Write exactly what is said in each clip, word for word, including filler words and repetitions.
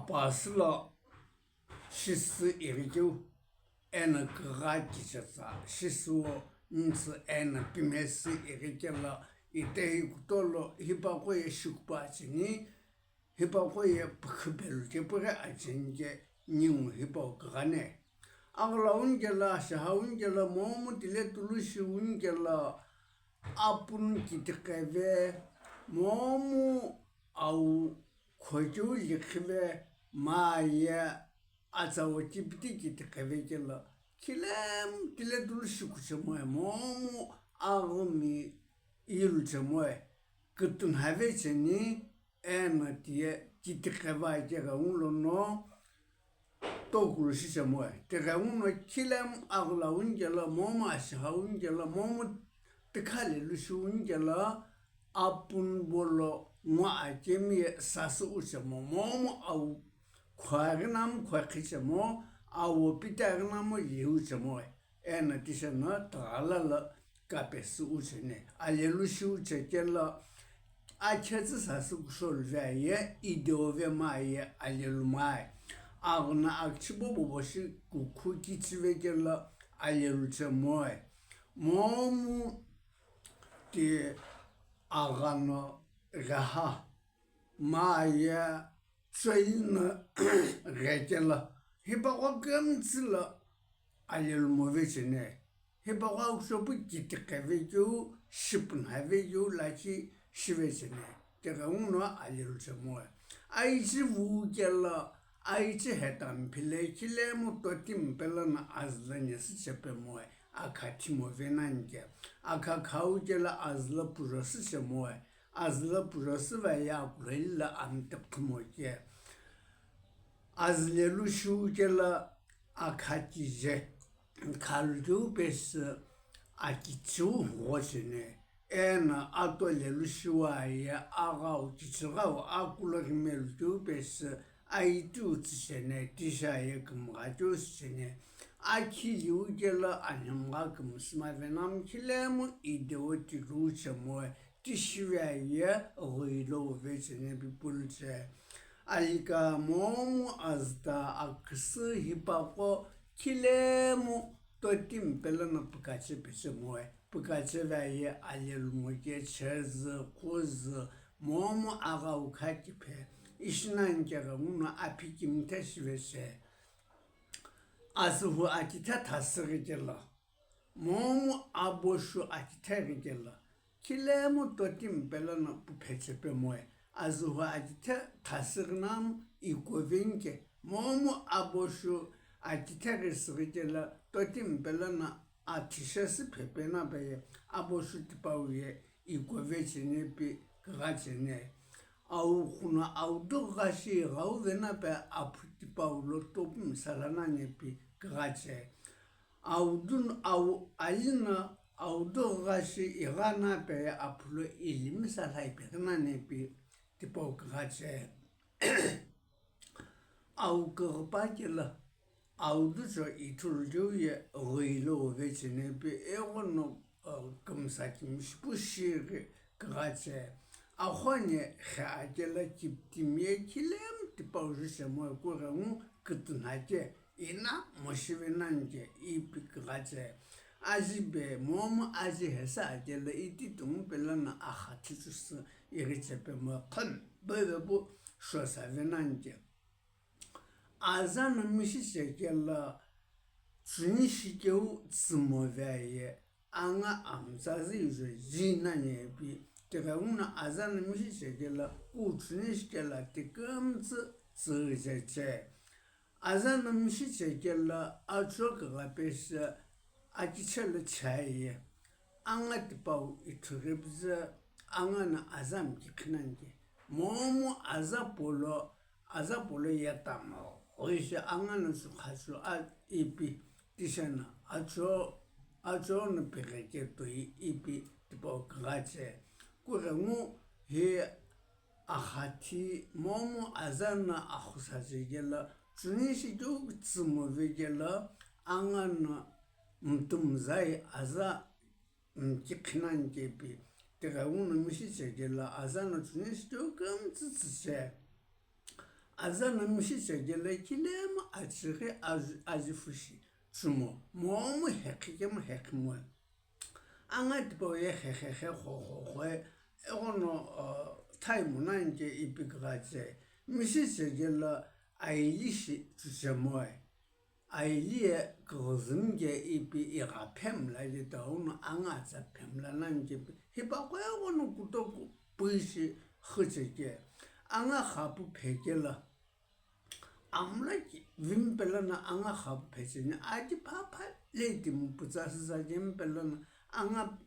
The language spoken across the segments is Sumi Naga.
pasü lo shisü ighikeu, eno kigha kichetsa shisüwo ntsü eno pimesü ighikelo, itehi kutolo hipaqo ye shikupu acheni, hipaqo ye pükhü pelu chepughi acheni che ningu hipau kighane. Aghüla wunikelo, ashiha wunikelo, momu tile tulushi wunikelo, apunu kitiqeve, momu au khocheu likhive, maye atsawo chipiti kitiqeve kelo, khilemu tile tulushi kuchemoe, momu aghümi iluchemoe, kütünhave cheni, eno tiye kitiqeva keghengu lono tokulu shichemoe. Tighenguno khilemu aghüla wunikelo, momu ashiha wunikelo, momu tikha lelushi wunikelo, apunu bolo ngo akemi ye sasü uchemo, momu au khwaghi namu khwakhichemo, awo pitaghi namu liuchemoe. Eno tisheno tighala lo kapesü uchene, alelushi uchekelo, akhetsü sasü kusholuve aye, ideove maye alelumae. Aghüna akichibo boboshi kukhu kichive kelo aleluchemoe. Momu ti aghano ghaha maye tsoilino ghekelo, hipaqo kümtsü lo alelumove chene, hipaqo akuchopu kitiqeve keu, shipünhave keu, lakhi shive chene, tighenguno aleluchemoe. Aichi vukelo, aichi heta mphile khilemu totimi pelono azülo nyesü chepemoe, akha thimove nani ke, akha khau kelo azülo pujosü chemoe. Azülo pujosü vaye akulheli lo amtepthumo ke. Azü lelushi kelo akha kije, khalu keu pesü akichiu ghochene, eno ato lelushi vaye aghau kichighau akuloghi melu keu pesü aitiu tsüchene, tisha ye kümgha keu süchene, akhiliu kelo anhemgha kümsüma venamu khilemu ideo tilu chemoe, tishive aye ghoilo vechene pipulu che. Alika momu azüta aküsü hipaqo khilemu totimi pelono pükache pechemoe, pükache vaye alelumo ke chezü, khuzü, momu aghau kha kiphe, ishi nani keghenguno aphi kimithe shive che. Azühu akithe thasüghi kelo, momu aboshu akithe ghi kelo, khilemu totimi pelono puphe chepemoe. Azühu akithe thasüghi namu ikoveni ke, momu aboshu akithe ghi süghi kelo, totimi pelono athishesü phepe nape ye aboshu tipau ye ikove chene pi kigha chene. Au khuno audu ghashi ghau venape aphu tipau lo topu misala nani pi kigha che. Audu, au, alino audu ghashi igha nape aphulo ili misala ipeghi nani pi tipau kigha che. Au kighipa kelo, audu cho ithulu keu ye ghoilo vechene pi eghono, uh, kümsa kimishi pu shighi kigha che. Akhone khe akelo kiptimi ye khilemu tipau ju chemoe, kughengu kütünha ke, ina moshive nani ke ipi kigha che. Ajibe momu aji hesü akelo iti tungu pelono akha thichusü ighi chepemoe, khon bebe pu shosave nani ke. Azano mishi chekelo chuni shikeu tsümove aye, anga amtsazü ijo ji nani pi, tighenguno azano mishi chekelo ku chuni shikelo tikümtsü tsüghi che che. Azano mishi chekelo acho kigha pesü akichelo chaye, anga tipau ithughi püzü, angano aza mkikhi nani ke, momu aza polo, aza polo yetamo ghoishi angano sükha sü a ipi, tisheno acho, achono pighi ke toi ipi tipau kigha che. Kughengu hi akhathi momu azano akhusa chekelo chuni shikeu tsümove kelo angano mtumzai aza mkikhi nani ke pi, tighenguno mishi chekelo azano chuni shikeu kümtsü tsüche. Aza no mishi chekelo khilemu achighi aji, aji fushi chumo, momu heqhi kemu heqhimoe. Anga tipau ye hehehe hohohoe, eghono, uh, thai monanike ipi kighache, mishi chekelo aili shi chuchemoe. Aili ye kighizimu ke ipi igha phemla ye tauno anga atsa phemla nanike pi, hipaqo eghono kutoku pui shi xücheke. Anga xapu phekelo. Amlo ki vimpe lono anga xapu phecheni, ati phapha le timu putsa süsa kempe lono anga,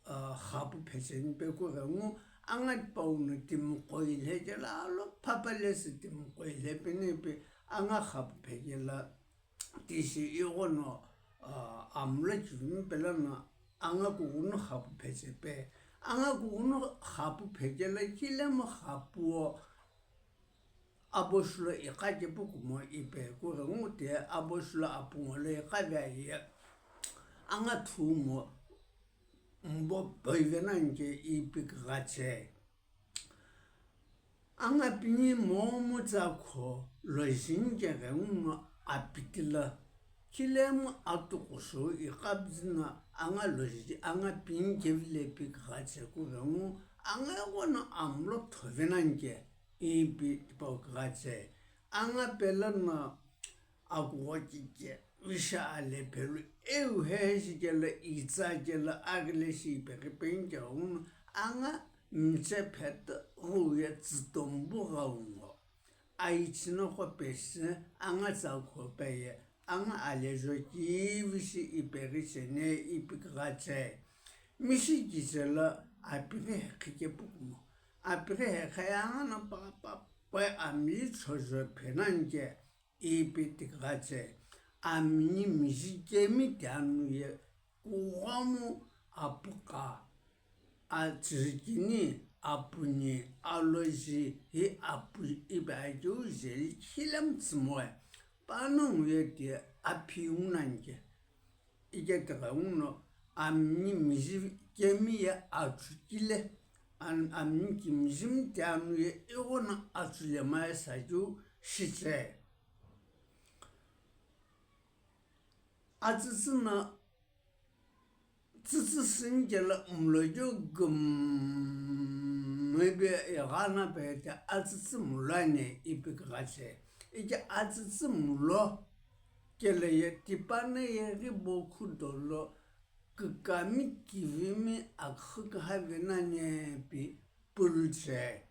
ah, xapu phecheni pe kughengu, anga tipau no timu qoile kelo alo phapha le sü timu qoile pene pe anga xapu phekelo tishi ighono, ah, amlo ki vimpe lono anga kughunu xapu pheche pe. Anga kughunu xapu phekelo khilemu xapuo abo shulo iqa kepu kumo ipi kughengu ti abo shulo apungo lo iqa vea ye anga thumo mbo boive nanike ipi kighache. Anga pinyi momu tsakho lojinike ghenguno apitilo khilemu atuqushu iqabzino anga loji anga pinyi kevile pi kighache kughengu anga eghono amlo thove nanike ipi tipau kighache. Anga pe lono akugho kike visha ale phelu eu hehe shikelo itsa kelo aghile shi ipi ghipeni keghenguno anga miche pheto ghouye tsütombu ghaungo. Aichino qo pesi anga tsakho peye anga alejo kivishi ipeghi chene ipi kighache. Mishi kichelo apighi heqhi kepu kumo. Apighi heqhe anga no papa pe amli chojo phenanike ipi tikighache. Amini miji kemi tianu ye kughomu apuqa. Achirikini, apuni, aloji, hi apu ipi akeu jeli khilemu tsümoe. Panongu ye ti aphi unanike. Ike tighenguno amini miji kemi ye achukile. An-, amini kimijimu tianu ye ighono achulemae sakeu shiche. Atsütsü no tsütsü sünikelo mlo keu gümübe ighana pete atsütsü mlo ani ipi kighache. Ike atsütsü mlo kelo ye tipane yeghi bokhu dolo kükami kivimi aküxü kighavi nani pi puluche.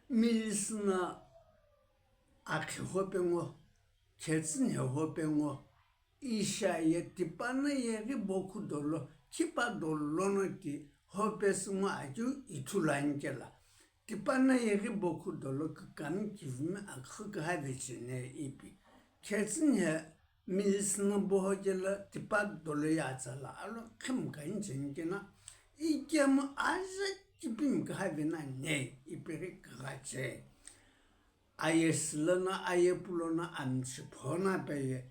Milisü no akhi hope ngo, khetsü nhe hope ngo, isha ye tipane yeghi bokhu dolo, khipa dolo no ti hope sü ngo akeu ithulu anikelo. Tipane yeghi bokhu dolo kükami kivimi aküxü kighavi chene ipi. Khetsü nhe milisü no boho kelo tipa dolo ye atsa lo alo khimka inchenikena, ikemu aje kipimi kighavi nani ipeghi kighache. Aye sü lono aye pu lono amshi phona peye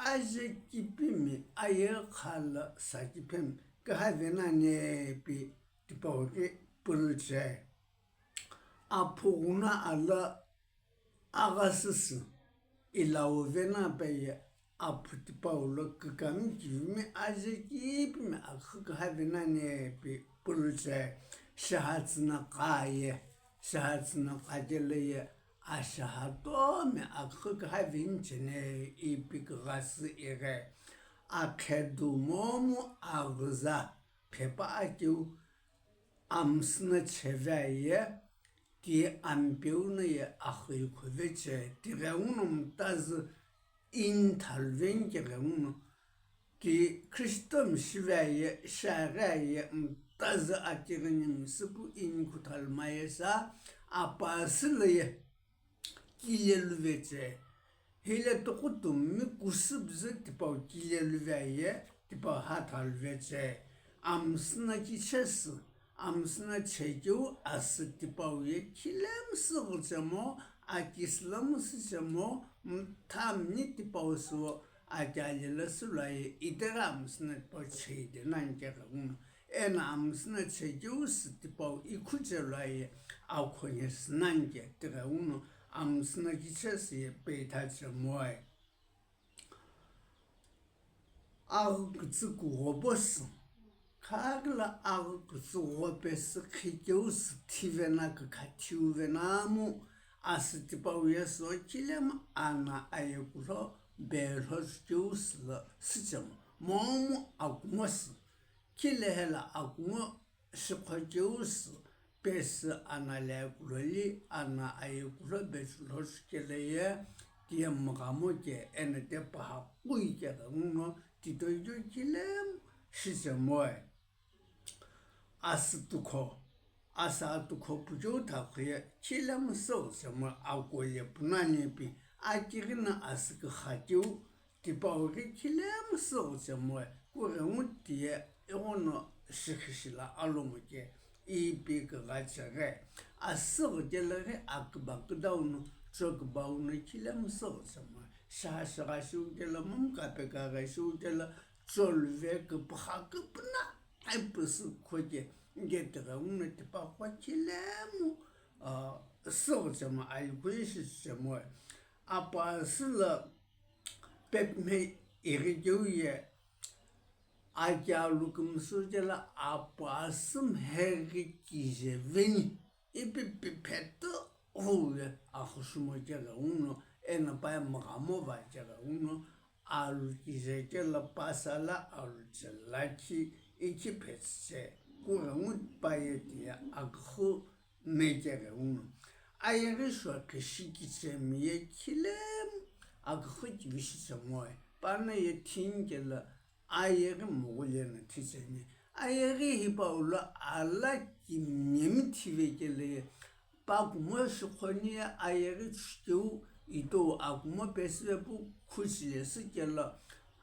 aje kipimi aye kha lo sakiphemi kighavi nani pi tipau ke puluche. Aphu ghuna alo aghasüsü, ilau vena peye aphu tipau lo kükami kivimi aje kipimi aküxü kighavi nani pi puluche. Shihatsü no qa ye, shihatsü no qa kelo ye ashiha tomi aküxü kighavi inchene ipi kighasü ighi. Akhedu momu aghüza phepa akeu amsü no cheve aye, ti ampeu no ye axü ikhove che, tighenguno mtazü ini thaluve nike ghenguno, ti Kristo mishive aye, shiaghi aye, mtazü atighini misüpu ini khuthalu maye sa, apasü lo ye kile luve che. Hile tuqutumi kusüpüzü tipau kile luve aye, tipau hatha luve che. Amsü no kichesü, amsü no chekeu asü tipau ye khilemsü ghichemo, akisülemsü chemo, mthamni tipau sü akele sü lua ye, itera amsü no tipau cheide nani keghenguno. Eno amsü no chekeu sü tipau ikhu che lua ye akhonhe sü nani ke tighenguno amsü no kichesü ye peitha chemoe. Aghü kütsü kughobo sü, khaghi lo aghü kütsü ghopesü khikeu sü thivena kükha thiuvena mu asü tipau ye sü chilemu ana aye kulho belho chükeu sü lo süchemo momu akumo sü. Khilehela akumo shiqhocheu sü pesü ana le kulholi ana aye kulho bechulho chükele ye tiye mghamo ke eno te paha kui ke ghenguno titoijo chilemu shichemoe. Asü tukho, asü atukho pucheu thakhu ye chilemu süghü chemoe, akole punani pi akighi no asü küxakeu tipau ghi chilemu süghü chemoe, kughengu tiye ighono shikhishi lo alomo ke ipi kugha cheghi. Asüghü kele ghi aküba küdau no chokübau no chilemu süghü chemoe. Shagha shigha shiu kele momu kape kaghe shiu kele choluve küpüxa küpüna aipüsü khoke, geti ghenguno tipaqo chilemu, ah, süghü chemoe, alikhu ishi chemoe. Apa asü lo pepme ighikeu ye, aki alu kümsü kelo apa asü mheghi kije veni, ipi piphe tüghüu ye axüshümo keghenguno eno paye mghamo va keghenguno, alu kije kelo pasa lo alu che lakhi ikhi phetsüche kughengu paye tiye aküxü me keghenguno. Ayeghi shokhi shikichemi ye chilemu aküxü kivi shichemoe, pano ye thini kelo ayeghi mughule no thicheni. Ayeghi hipau lo ala kiminyemi thive kele ye, pa kumo shiqhoni ye ayeghi chükeu itou akumo pesüve pu khuchile sü kelo,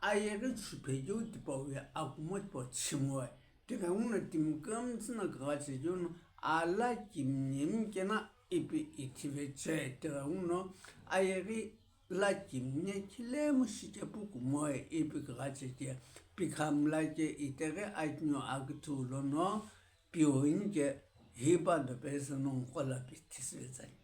ayeghi chuphekeu tipau ye akumo tipau chimoe. Tighenguno timi kümtsü no kugha chekeu no ala kiminyemi keno ipi ithive che, tighenguno ayeghi lo kimiye chilemu shiche pu kumoe ipi kugha cheke, pikha mla ke itaghi akiniu aküthü lono pioni ke hipa do pesü no nqo lo pi thisüve tsani.